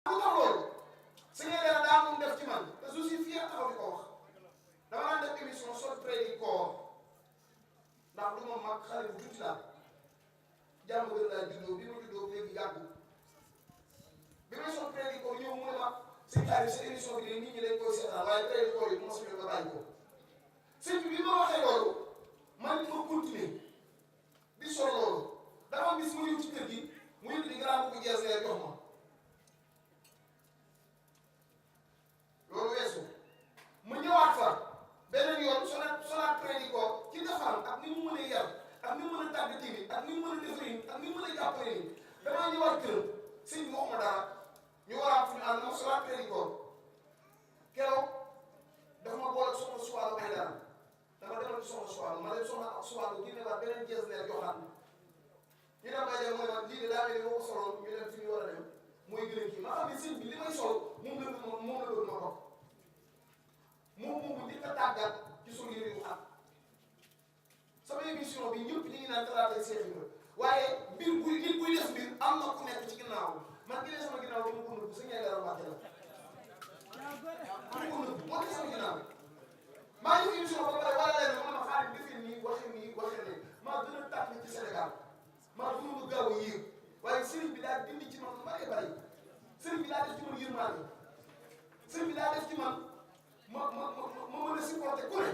bu tax loolu Sëñ Leera daa moom def ci man te je suis fier taxaw di ko wax dama naan def émission sol près du corps ndax du ma mag xale bu tuuti laa jàmm gën laa juddoo bi ma juddoo léegi yàggu bi may sol près du corps ñëw mu ne ma sëñ Kaari sa émission bi de nit ñi dañ koy seetaan waaye près du corps yi bu ma soññoo nga bàyyi ko sëñ bi ma waxee loolu man it ma continuer di sol loolu dafa gis ma ñëw ci kër gi mu yëg di grand bu jees leer jox ma loolu weesu mu ñëwaat fa beneen yoon solaat près du corps ci defar ak ni mu mën a yar ak ni mu mën a tàgg tamit ak ni mu mën a defaree ak ni mu mën a jàppale ni damaa ñëwaat kër sëñ bi waxuma dara ñu waraat fu ñu ànd ma solaat près du corps keroog dafa ma boole soxna suwaalo ay dara dama demal ci soxna suwaalo ma dem soxna suwaalo génne waat beneen jees leer joxaat ñu dem bay dem mooy man lii de daa mel ni moo ko soloon ñu dem fi ñu war a dem mooy gën a kii ma xam ne sëñ bi li may sol moom la doon ma topp moom njëkk a tàggat ci suñu yëre yu xam sama émission bi ñëpp ñu ngi naan talaatay Seex Ibra waaye mbir buy nit buy def mbir am na ku nekk ci ginnaaw man ki ne sama ginnaaw dama ko nëbb Sëñ Leera Mbàkke la dama ko nëbb moo ne sama ginnaaw maa ngi émission ba pare wala leen ma xaalis defee nii waxee ne maa gën a tàkk ci Sénégal maa gën a gaaw a yéeg waaye sëriñ bi daa dindi ci man lu bari sëriñ bi daa def ci man yërmande sëriñ bi daa def ci man ma mën a supporter ku ne